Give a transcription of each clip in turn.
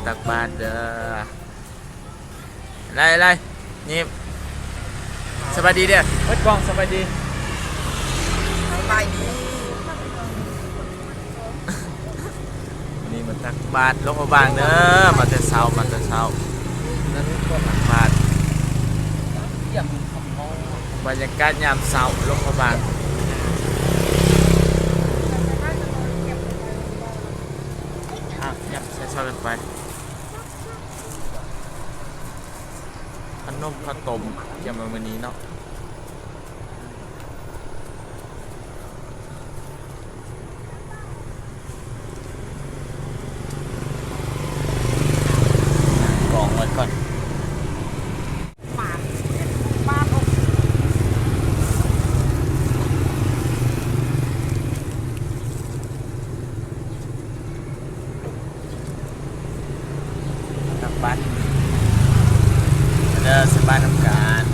ຕັກບາດເດີ. ໄລ່ ໄລ່ ຍິ້ມ ສະບາຍດີເດີ. ເປີດກ້ອງ. ສະບາຍດີ ສະບາຍດີ. ນີ້ມາຕັກບາດຫຼວງພະບາງເດີ. ມາແຕ່ເຊົ້າ ມາແຕ່ເຊົ້າ ຕັກບາດ. ບັນຍາກາດຍາມເຊົ້າຫຼວງພະບາງ. ອ່ະ ຍັບໃສ່ຊອດກັນໄປ. ຂະໜົມ ເຂົ້າຕົ້ມ ກຽມໄວ້ມື້ນີ້ເນາະ. ກອງໄວ້ກ່ອນ. ຕັກບາດເດີ ໃສ່ບາດນຳກັນ.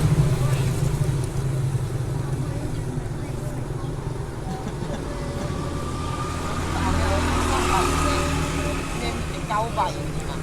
ເປັນເກົ້າໃບນີ້ນະ.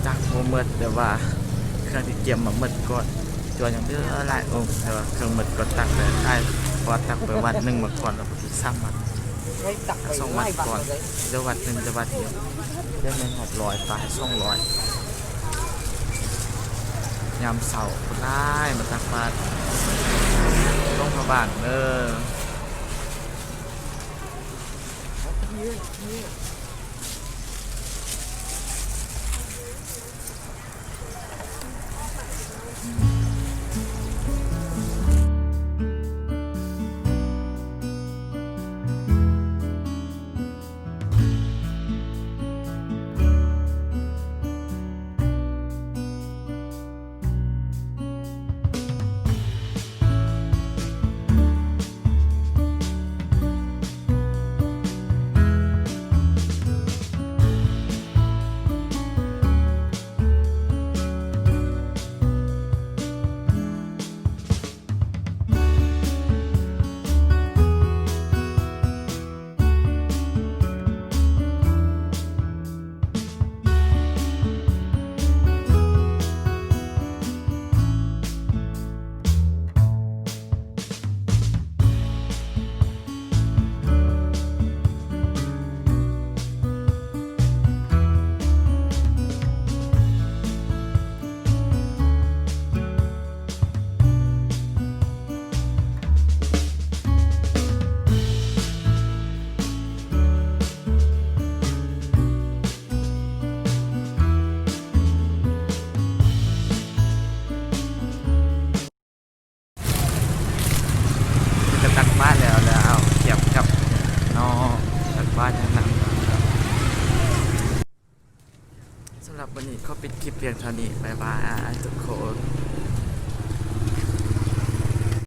ຕັກບໍ່ໝົດ ແຕ່ວ່າເຄື່ອງທີ່ກຽມມາໝົດກ່ອນ. ຕົວຍັງເຫຼືອຫຼາຍອົງ ແຕ່ວ່າເຄື່ອງໝົດກ່ອນຕັກໄດ້ຫຼາຍ ເພາະວ່າຕັກໄປວັດໜຶ່ງມາກ່ອນ ແລ້ວກໍຊິສາມວັດ ສອງວັດກ່ອນ ເຫຼືອວັດໜຶ່ງ ແຕ່ວັດດຽວ ໄດ້ແມ່ນຮອດຮ້ອຍປາຍ ສອງຮ້ອຍ. ຍາມເຊົ້າຄົນຫຼາຍມາຕັກບາດຫຼວງພະບາງເດີ. ນີ້ ມື້ນີ້ຂໍປິດຄລິບພຽງເທົ່ານີ້ ບາຍບາຍ ທຸກຄົນ.